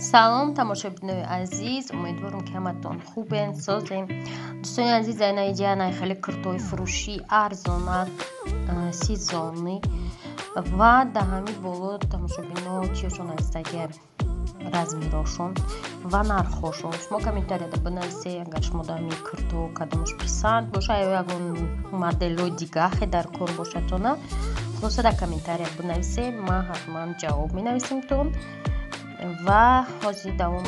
Салом, тамошобинои азиз, умедворам, ки ҳаматон хубен, созем. Дӯстони азиз, айна иҷа хеле куртои фурӯшӣ, арзонак, сезонный ва дар ҳамин боло, тамошобино, чиёшон астаги, размерошон ва нархҳошон. Шумо комментарияда бинависед, агар шумо дар ҳамин курто кадомаш писанд боша ё ягон моделҳои дигахе дар кор бошадтона, хулоса, дар комментария бинависед, ман ҳатман ҷавоб менависемтон. Ва ҳозир давом.